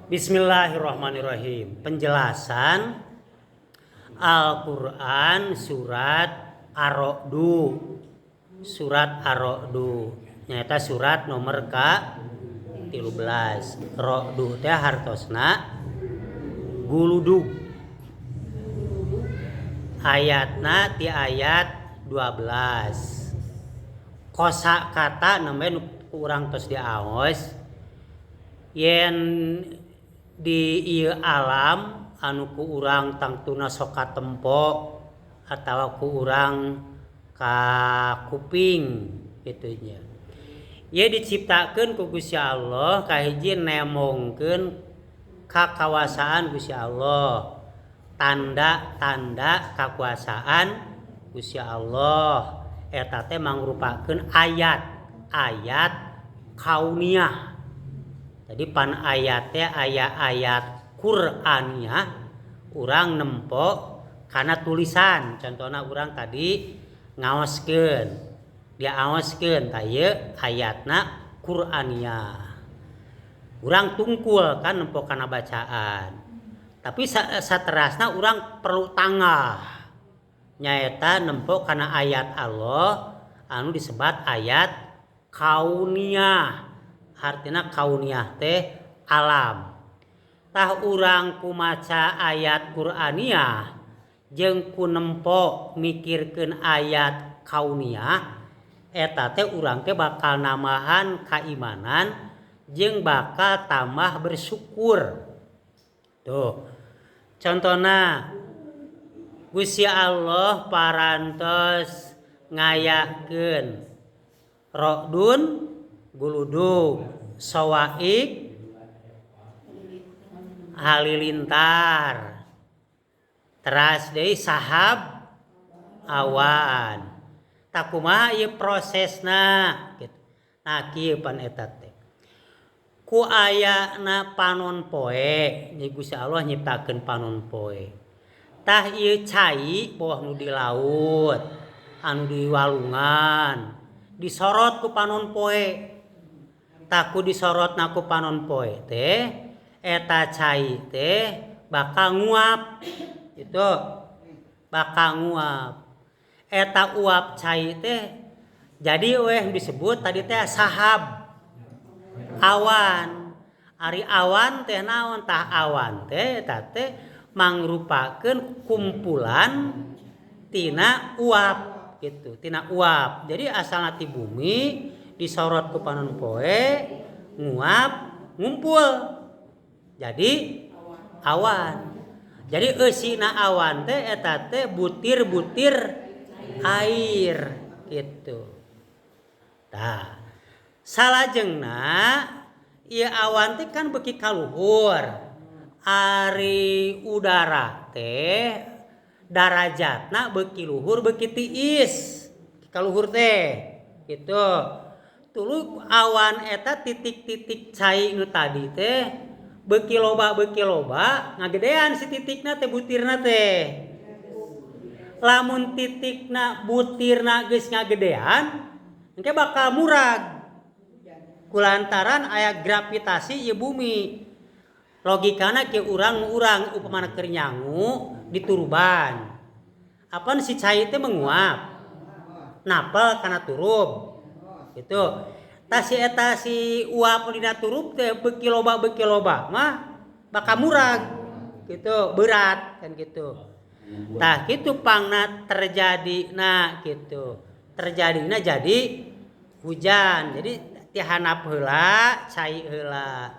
Bismillahirrahmanirrahim. Penjelasan Al-Qur'an surat Ar-Ra'du. Surat Ar-Ra'du nyaeta surat nomor ka 13. Ra'du teh hartosna guludug. Ayatna ti ayat 12. Kosa kata namanya nu urang tos diaos yen di ieu alam anu ku urang tangtuna sok katempo atawa ku urang ka kuping kitu nya. Ieu diciptakeun ku Gusti Allah kahiji nemongkeun kakawasaan Gusti Allah. Tanda-tanda kakuasaan Gusti Allah eta teh mangrupakeun ayat-ayat kauniyah. Jadi pan ayat teh aya ayat Qur'aniyah urang nempo kana tulisan. Contohna urang tadi ngaoskeun, diaoskeun tah ieu ayatna Qur'aniyah. Urang tungkul kan nempo kana bacaan. Tapi saterasna urang perlu tanggah. Nyaeta nempo kana ayat Allah anu disebat ayat kauniyah. Artina kauniyah teh alam. Tah urang kumaca ayat Qur'aniyah jeung ku nempo mikirkeun ayat kauniyah eta teh urang teh bakal nambahan kaimanan jeung bakal tambah bersyukur. Tuh. Contona Gusti Allah parantos ngayakeun ra'dun guludug sawaik halilintar teras deui sahab awan. Tah kumaha ieu prosesna gitu. Nah kieu pan eta teh ku ayana panon poe nya Gusti Allah nyiptakeun panon poe. Tah ieu cai bawah nu di laut anu di walungan disorot ku panon poe. Tah ku disorotna ku panon poe teh eta cai teh bakal nguap gitu, bakal nguap. Eta uap cai teh jadi weh disebut tadi teh sahab awan. Ari awan teh naon? Tah awan teh eta teh mangrupakeun kumpulan tina uap gitu, tina uap. Jadi asalna ti bumi disorot ku panon poe nguap ngumpul jadi awan. Jadi eusina awan teh eta teh butir-butir air gitu. Tah salajengna ieu awan teh kan beuki kaluhur. Ari udara teh darajatna beuki luhur beuki tiis kaluhur teh gitu. Tuluy awan eta titik-titik cai nu tadi teh beuki loba ngagedean si titikna teh butirna teh. Lamun titikna butirna geus ngagedean engke bakal murag kulantaran aya gravitasi ieu bumi. Logikana kieu urang upamana keur nyangu dituruban. Apan si cai teh menguap napel kana turub gitu. Tah si eta si uap dina turub teh beuki loba mah bakal murag gitu, berat kan gitu. Tah kitu pangna terjadina gitu. Terjadina jadi hujan. Jadi ti handap heula cai heula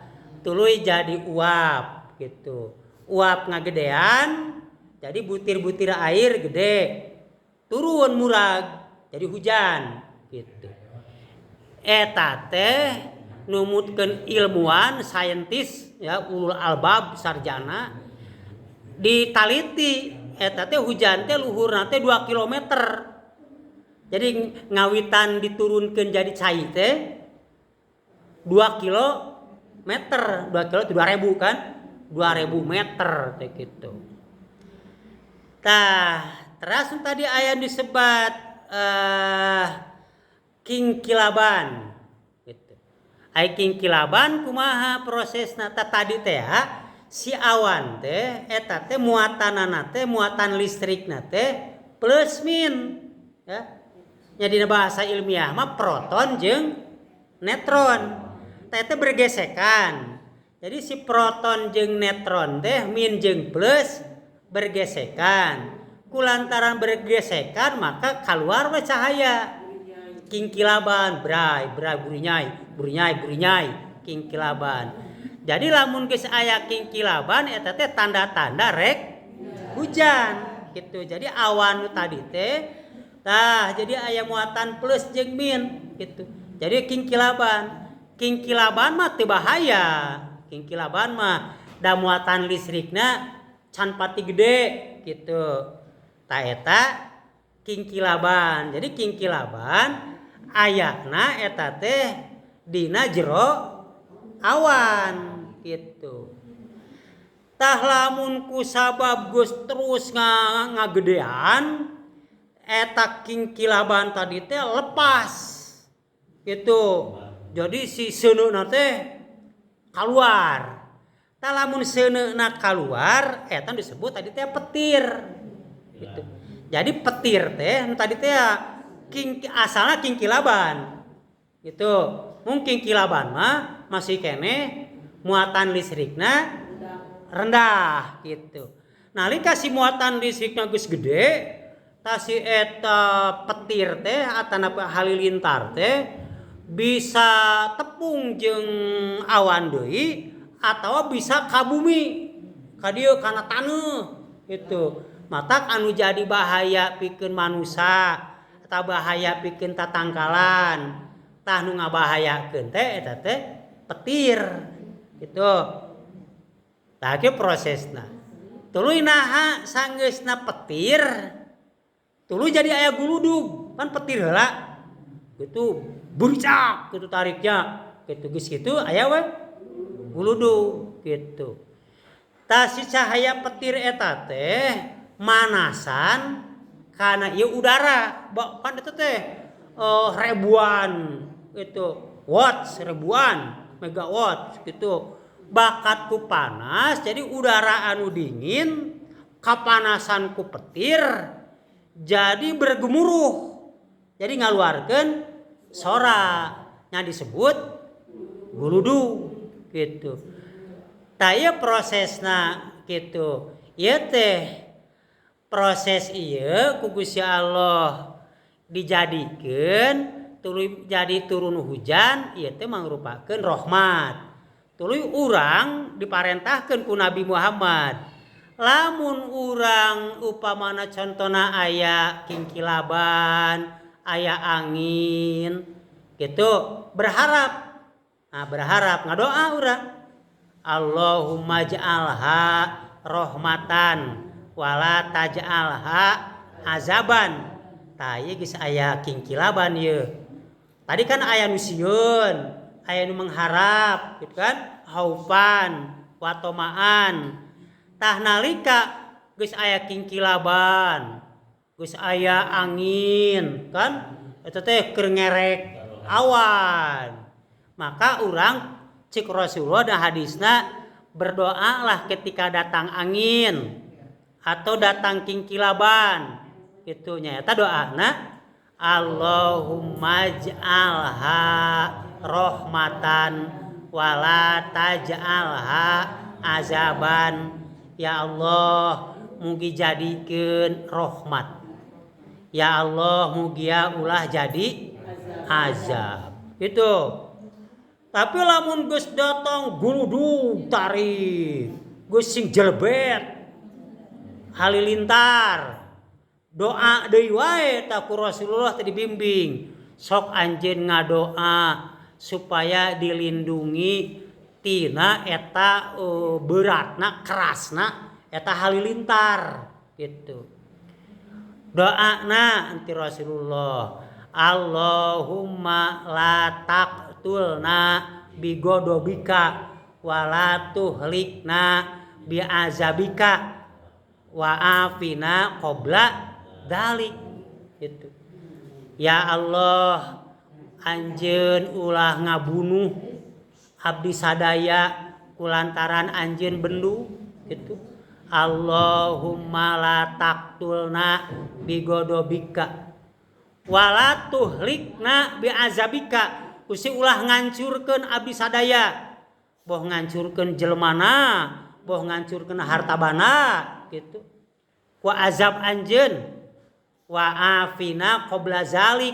tuluy jadi uap gitu. Uap ngagedean jadi butir-butir air gede turun murag jadi hujan gitu. Eta teh numutkeun ilmuwan saintis ya ulul albab sarjana ditaliti eta teh hujan teh luhurna teh 2 kilometer. Jadi ngawitan diturunkeun jadi cai teh 2 kilometer, 2 kilo 2000 kan? 2000 meter teh gitu. Tah, teras tadi aya disebat kingkilaban gitu. Ai kingkilaban kumaha prosesna? Tah, tadi teh si awan teh eta teh muatanana teh, muatan listrikna teh plus min, ya. Nya dina bahasa ilmiah mah proton jeung neutron. Teh teh bergesekan. Jadi si proton jeung neutron teh, min jeung plus, bergesekan. Kulantaran bergesekan maka keluar we cahaya kingkilaban, bray bray, burinyai burinyai burinyai, kingkilaban. Jadi lamun geus aya kingkilaban, eta teh tanda-tanda rek hujan gitu. Jadi awan nu tadi teh, tah, jadi aya muatan plus jeung min gitu, jadi kingkilaban. Kingkilaban mah teu bahaya. Kingkilaban mah da muatan listrikna can pati gede gitu. Tah, eta kingkilaban. Jadi kingkilaban ayana eta teh dina jero awan gitu. Tah, lamun ku sabab geus terus ngagedean, eta kingkilaban tadi teh lepas gitu. Jadi si seuneuna teh keluar. Tah, lamun seuneuna keluar, eta disebut tadi teh petir gitu. Jadi petir teh nu tadi teh asalna kingkilaban gitu. Mungkin kilaban mah masih keneh muatan listrikna rendah gitu. Nalika si muatan listrikna geus gede, tah, si eta petir teh atanapi halilintar teh bisa tepung jeung awan deui atau bisa ka bumi, ka dieu, kana taneuh gitu. Matak anu jadi bahaya pikeun manusia atau bahaya pikeun tatangkalan, tah, nu ngabahayakeun teh eta teh petir gitu. Tah, kieu prosesna. Tuluy naha sanggeusna petir tuluy jadi aya guludug? Kan petir heula gitu, buricak gitu tariknya gitu. Geus kitu aya we guludug gitu. Tah, si cahaya petir eta teh manasan karena ieu udara. Kan itu teh ribuan itu watts, ribuan megawatt gitu. Bakat ku panas, jadi udara anu dingin kapanasan ku petir, jadi bergemuruh, jadi ngaluarkeun sora yang disebut guludug gitu. Tah, ieu prosesna gitu. Ieu teh proses ieu ku Gusti Allah dijadikeun tuluy jadi turun hujan. Ieu teh mangrupakeun rahmat. Tuluy urang diparentahkeun ku Nabi Muhammad, lamun urang upamana contona aya kingkilaban, aya angin gitu, berharap. Nah, berharap, ngadoa urang, Allahumma ja'alha rahmatan wala taj'alha azaban. Tah, ieu geus aya kingkilaban ieu. Tadi kan aya nu sieun, aya nu mengharap gitu kan, khaufan wa tomaan. Tah, nalika geus aya kingkilaban, geus aya angin kan, eta teh keur ngerek awan, maka urang, cik Rasulullah dan hadisna, berdoalah ketika datang angin atau datang kingkilaban gitu. Nya eta doana, Allahumma ij'alha rahmatan wala taj'alha azaban. Ya Allah, mugi jadikeun rahmat, ya Allah, mugia ulah jadi azab itu. Tapi lamun geus datang guludug, tarik geus sing jelebet halilintar, doa deui wae. Tah, ku Rasulullah tadi dibimbing, sok anjeun ngadoa supaya dilindungi tina eta beratna, kerasna eta halilintar gitu. Doana anti Rasulullah, Allahumma la taqtulna bigodobika wala tuhlikna biazabika wa afina qabla dalik gitu. Ya Allah, anjeun ulah ngabunuh. Abdi sadaya kulantaran anjeun bendu gitu. Allahumma la taqtulna bigodobika wala tuhlikna biazabika. Gusti ulah ngancurkeun abdi sadaya, boh ngancurkeun jelmana, boh ngancurkeun harta bana gitu. Ku azab anjeun wa afina qabla zalik.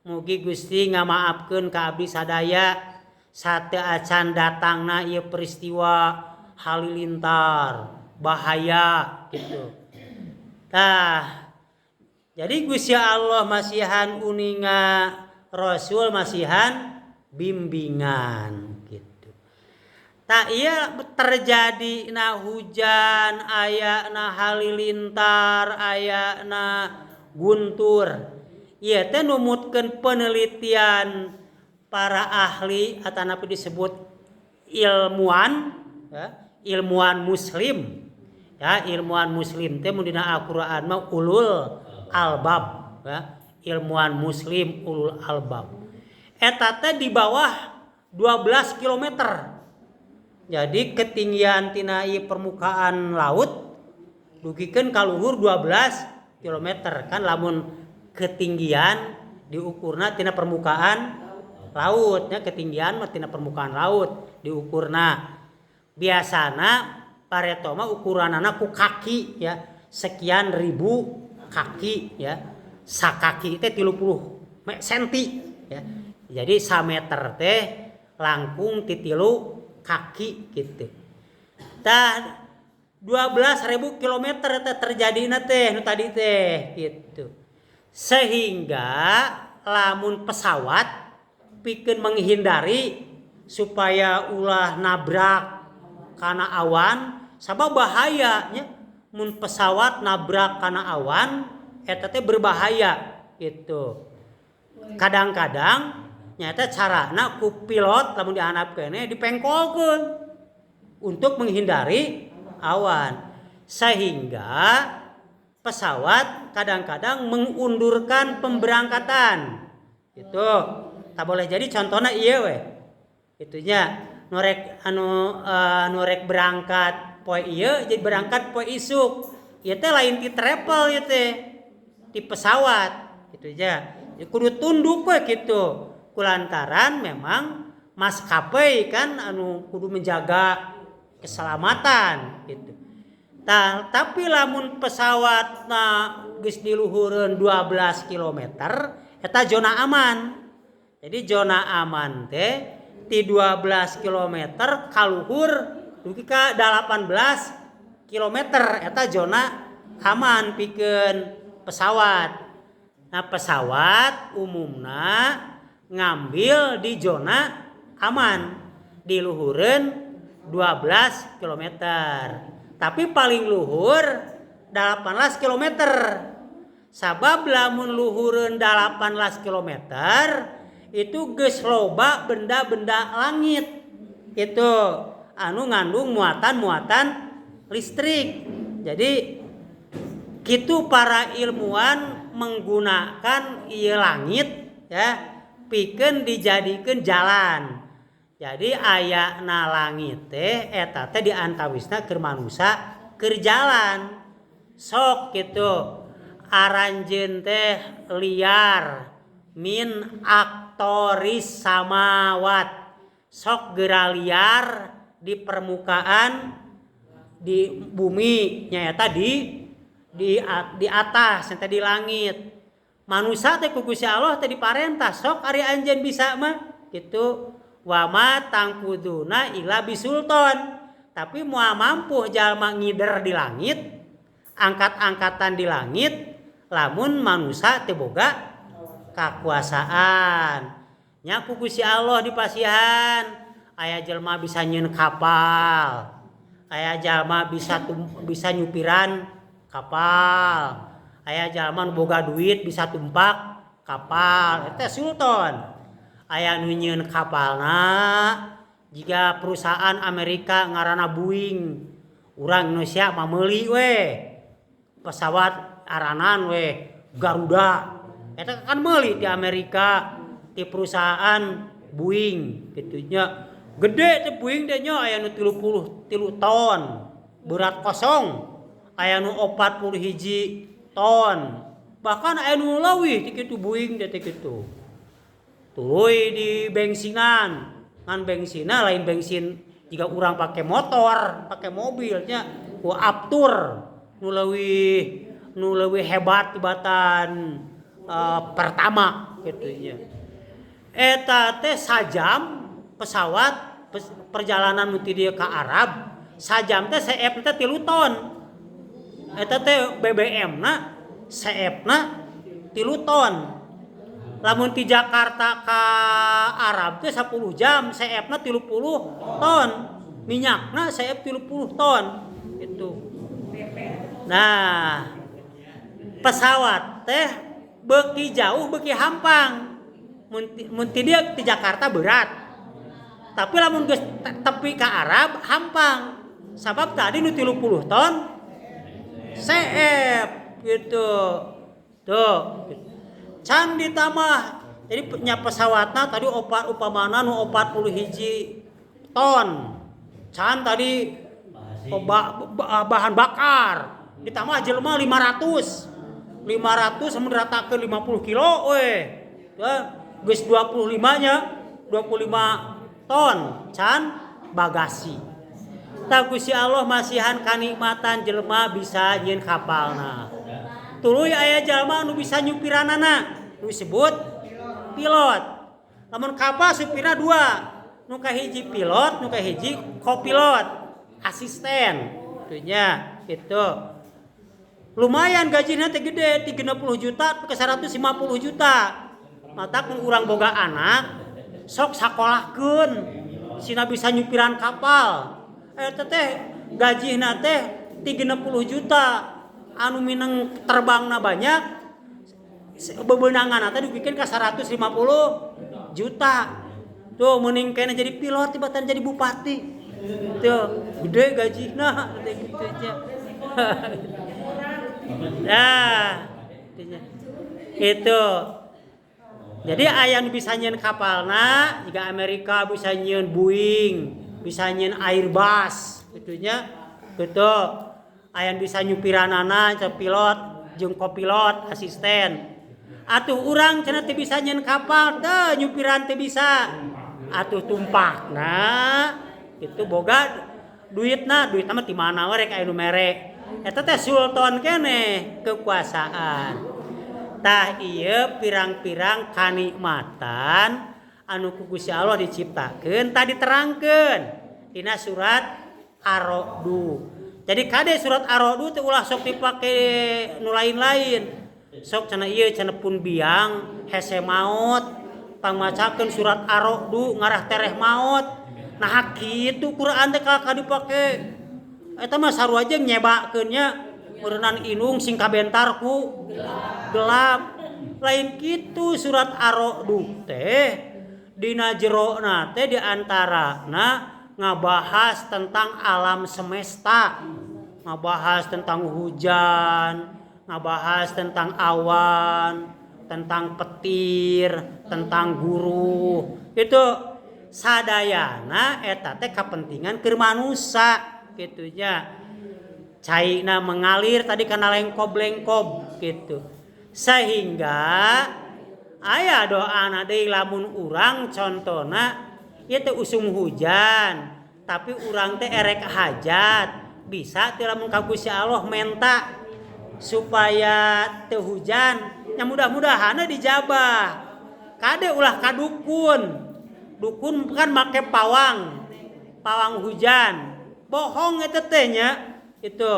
Mugi Gusti ngamaafkeun ka abdi sadaya sateu acan datangna ieu peristiwa halilintar bahaya gitu. Tah, jadi Gusti Allah masihan uninga, Rasul masihan bimbingan gitu. Tak iya terjadi na hujan, aya na halilintar, aya na guntur. Ieu teh numutkeun penelitian para ahli atanapi disebut ilmuwan, ya, ilmuwan muslim. Ya, ilmuwan muslim teh mun dina Al-Qur'an mah ulul albab, ya. Ilmuwan muslim ulul albab. Eta teh di bawah 12 kilometer. Jadi ketinggian tina ieu permukaan laut dugikeun ka luhur 12 kilometer kan lamun ketinggian diukurna tina permukaan laut nya, ketinggian mah tina permukaan laut diukurna. Biasana pareto mah ukuranana ku kaki ya, sekian ribu kaki ya. Sakaki teh 30 senti ya. Jadi sameter teh langkung ti 3 kaki gitu. Tah 12.000 kilometer teh terjadina teh nu tadi teh gitu. Sehingga lamun pesawat pikeun menghindari supaya ulah nabrak kana awan, sabab bahaya nya mun pesawat nabrak kana awan eta teh berbahaya gitu. Kadang-kadang nyata carana ku pilot lamun dihandap keneh dipengkolkeun untuk menghindari awan, sehingga pesawat kadang-kadang mengundurkan pemberangkatan itu. Tak boleh jadi contohnya iya weh itunya norek anu norek berangkat poe ieu jadi berangkat poe isuk ieu teh lain ti travel ieu teh ti pesawat gitu ya. Ya kudu tunduk we gitu kulantaran memang maskapai kan anu kudu menjaga keselamatan gitu. Tah, tapi lamun pesawatna geus diluhureun 12 kilometer eta zona aman. Jadi zona aman teh ti 12 kilometer kaluhur dugi ka 18 kilometer eta zona aman pikeun pesawat. Nah pesawat umumna ngambil di zona aman diluhureun 12 kilometer. Tapi paling luhur 18 kilometer. Sabab lamun luhureun 18 kilometer itu geus loba benda-benda langit itu anu ngandung muatan-muatan listrik. Jadi kitu para ilmuwan menggunakan ieu langit ya pikeun dijadikeun jalan. Jadi ayana langit teh eta teh diantawisna keur manusa keur jalan. Sok gitu aranjeun teh liar min aktoris samawat. Sok geura liar di permukaan di bumi nyaeta di atas nyata di langit. Manusa teh ku Gusti Allah teh diparentah sok ari anjeun bisa mah gitu. Wa ma tangkuduna illa bisulton. Tapi moal mampu jalma ngider di langit, angkat-angkatan di langit lamun manusa teu boga kakuasaan. Nya ku Gusti Allah dipasihan aya jelema bisa nyieun kapal, aya jalma bisa nyupiran kapal, aya jalma nu boga duit bisa tumpak kapal, eta sultan. Aya nu nyieun kapalna jika perusahaan Amerika ngaranna Boeing, urang Indonesia mah meuli we pesawat aranan we Garuda, eta kan meuli di Amerika di perusahaan Boeing gitu nya. Gede teh Boeing teh nya aya nu 33 ton berat kosong, aya nu 41 ton. Bahkan aya nu leuwih ti kitu Boeing teh kitu. Tuluy di bensinan, ngan bensinna lain bensin jika urang pake motor, pake mobil nya ku Aptur nu leuwih hebat tibatan pertama kitu nya. Eta teh sajam pesawat perjalanan nu ti dieu ka Arab sajam teh CF teh 3 ton. Eta teh BBM na CF na 3 ton. Lamun ti Jakarta ka Arab teh 10 jam CF na 30 ton. Minyakna CF 30 ton itu. Nah, pesawat teh beuki jauh beuki hampang. Mun ti dieu ti Jakarta berat. Tapi lamun geus tepi ka Arab hampang. Sabab tadi nu 30 ton CF gitu. Tuh. Can ditambah jadi nya pesawatna tadi opat upamana nu 41 ton. Can tadi bahan bakar ditambah jelema 500. 500 mun diratakeun 50 kilo we. Geus 25 nya, 25 ton can bagasi. Tah Gusti Allah masihan kanikmatan jelema bisa nyieun kapalna. Tuluy aya jalma nu bisa nyupiranana, nu disebut pilot. Lamun kapal supirna 2, nu kahiji pilot, nu kahiji kopilot, asisten. Itunya gitu. Lumayan gajina teh gede, 30 juta ke 150 juta. Matak mun urang boga anak sok sakolahkeun sina bisa nyupiran kapal. Eta teh gajina teh 30 juta. Anu mineng terbangna banyak bebenangan teh dibikin ka 150 juta. Tuh mending kena jadi pilot tibatan jadi bupati. Tuh gede gajina teh kitu nya. Nah, itu. Jadi aya nu bisa nyieun kapalna, jika Amerika bisa nyieun Boeing, bisa nyieun Airbus, gitunya. Gitu. Aya nu bisa nyupiranana, pilot jeung kopilot, asisten. Atuh urang cenah teu bisa nyieun kapal, teu nyupiran teu bisa. Atuh tumpakna itu boga duitna, duitna mah ti mana we rek aya nu mere. Eta teh sultan keneh kekuasaan. Tah ieu pirang-pirang kanikmatan anu ku Gusti Allah diciptakeun tadi diterangkeun dina surat Ar-Ra'du. Jadi kade surat Ar-Ra'du teh ulah sok dipake nu lain-lain. Sok cenah ieu cenah pun biang hese maot pangmacakeun surat Ar-Ra'du ngarah tereh maot. Nah kitu Quran teh kalahka dipake. Eta mah sarua jeung nyebakeun nya meureunnan indung sing kabentar ku gelap. Lain kitu surat Ar-Ra'du teh dina jerona teh diantarana ngabahas tentang alam semesta, ngabahas tentang hujan, ngabahas tentang awan, tentang petir, tentang guru. Itu sadayana eta teh kapentingan keur manusa kitu nya. Caina mengalir tadi kana lengkob-lengkob gitu. Sehingga aya doana deui lamun urang contona ieu teh usum hujan, tapi urang teh erek hajat, bisa teh lamun ka Gusti Allah menta supaya teu hujan, nya mudah-mudahan dijabah. Kade ulah ka dukun. Dukun kan make pawang, pawang hujan. Bohong eta teh nya. Itu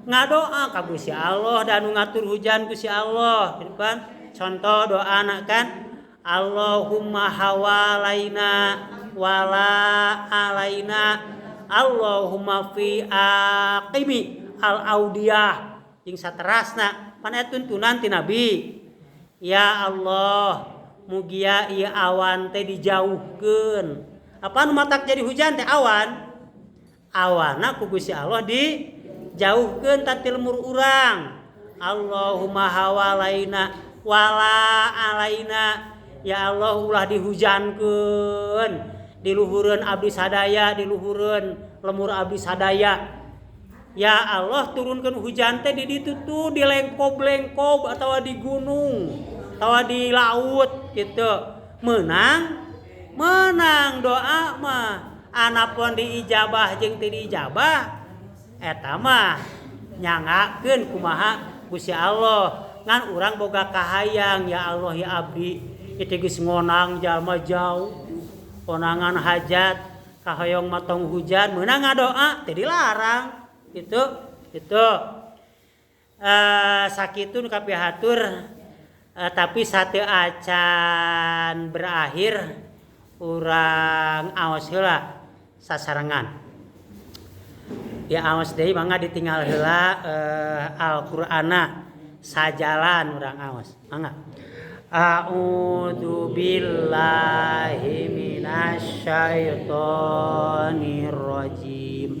ngadoa ka Gusti Allah dan ngatur hujan Gusti Allah gitu kan. Contoh doa anak kan, Allahumma hawalaina wala alaina, Allahumma fi aqimi al audiyah jeung saterasna pan aya tuntunan ti Nabi. Ya Allah, mugia ieu awan teh dijauhkeun. Apa nu matak jadi hujan teh awan? Awana ku Gusti Allah dijauhkeun ta ti lemur urang. Allahumma hawalaina wala alaina. Ya Allah ulah dihujankeun. Di luhureun abdi sadaya, di luhureun lemur abdi sadaya. Ya Allah turunkeun hujan teh di ditu tuh di lengkob-lengkob atawa di gunung atawa di laut gitu. Menang menang doa mah. Anapun diijabah jeung teu diijabah eta mah nyangakeun kumaha Gusti Allah. Ngan urang boga kahayang ya Allah ya abdi itu geus ngonang jalma jauh konangan hajat kahoyong matong hujan meunang ngadoa teu dilarang gitu itu sakitu nu kapihatur tapi sateu acan berakhir urang aos heula sasarengan ya aos deui mangga ditinggal heula Al-Qur'ana sajalan urang aos mangga. A'udzu billahi minasyaitonir rajim.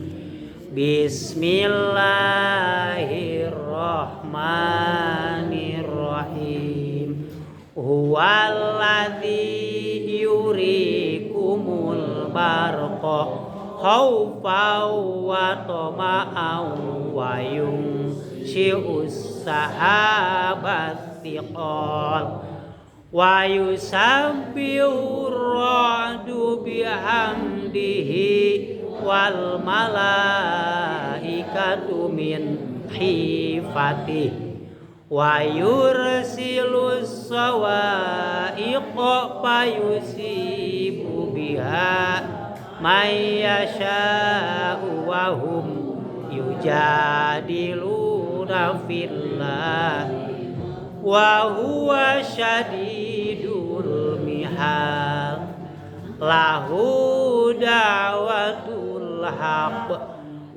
Bismillahirrahmanirrahim. Huwallazi yurikumul barqa khaufan wa tama'an wa yunshi'us sahabat thiqal wa yusabbihu ar-ra'du bihamdihi wal malaikatu min khifatihi wa yursilus sawa'iqa fayusibu biha may yasha'u wa hum yujadiluna fillah wa huwa syadidul mihal. Lahu da'watul haqq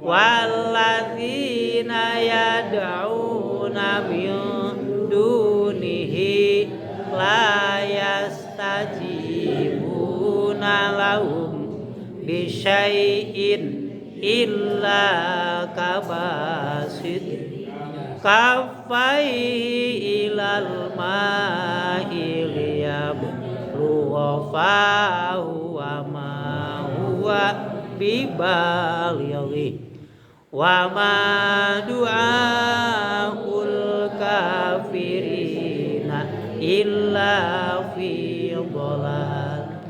walladzina yad'una min dunihi la yastajibuna lahum bisyai'in illa kabasit kaffaihi ilal ma'i liyabluwa fahu wa ma huwa bibalighi wa ma du'aul kafirina illa fi dhalal.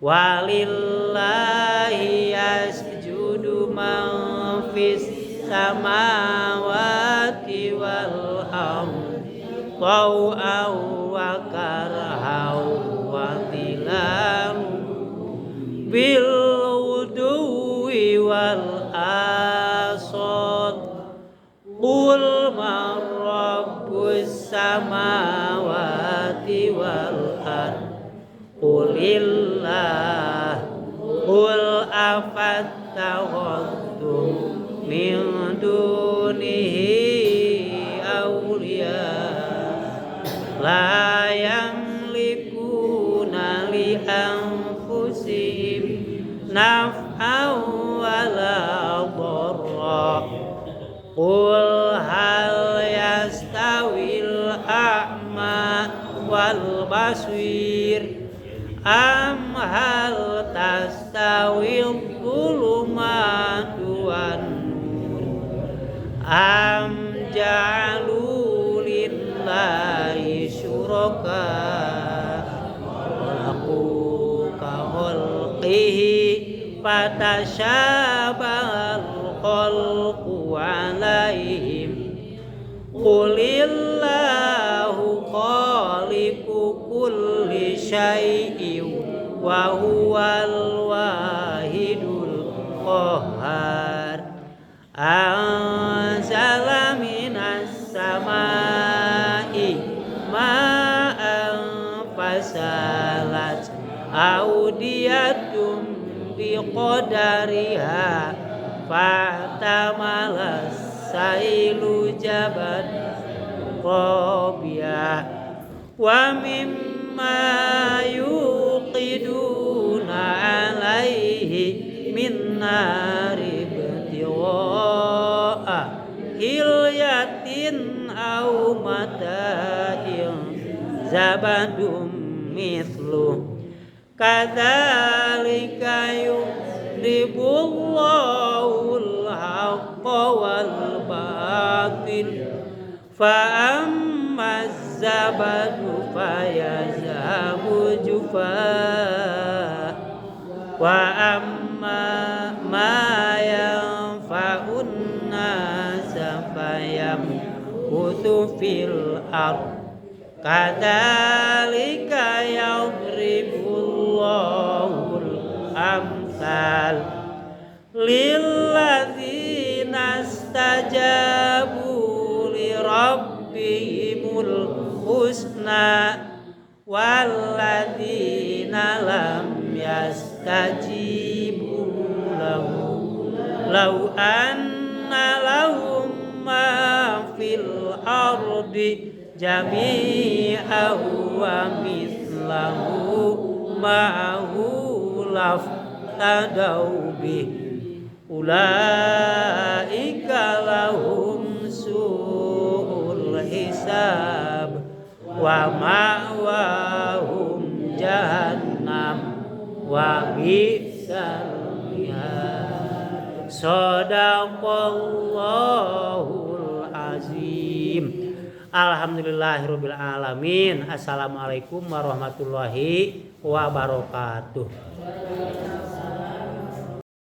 Walillahi yasjudu man fis samawati wal ardi taw'an wa karhan wa dhilalun bil 'uduwwi wal asal. Qul man rabbus samawati wal ardi qulillah. Qul afattakhadtum min dunihi awliya la yamlikuna li anfusihim naf'an wala dharra. Qul hal yastawil a'ma wal basir am hal tastawil dhulumatu wan nur am ja'alu lillahi syuraka khalaqu ka khalqihi fatashabahal khalqu alaihim. Qulillahu khaliqu kulli syai'in wa huwal wahidul qahhar. Anzala minas samai ma'an fasalat audiyatum biqadariha fahtamalas sailu jabad rabiya wa mimma yuqiduna alaihi min nari ibtigha'a hilyatin aw mata'in zabadum mithlu. Kadzalika yudribullahu al-haqqa wal batil fa amma az-zabadu fayazhabu jufaa wa amma ma yanfa'un nasa fayamkuthu fil ard. Kadzalika yadribullahu al-amsal lilladzina istajabu li rabbihimul husna walladzina lam yastajibu lahu law anna lahum ma fil ardi jami'an wa mithlahu ma'ahu laftadau bih ulaika lahum su'ul hisab wa ma'wahum jahannam wa bi'sal mihad. Shadaqallahul azim. Alhamdulillahirabbil alamin. Assalamualaikum warahmatullahi wabarakatuh.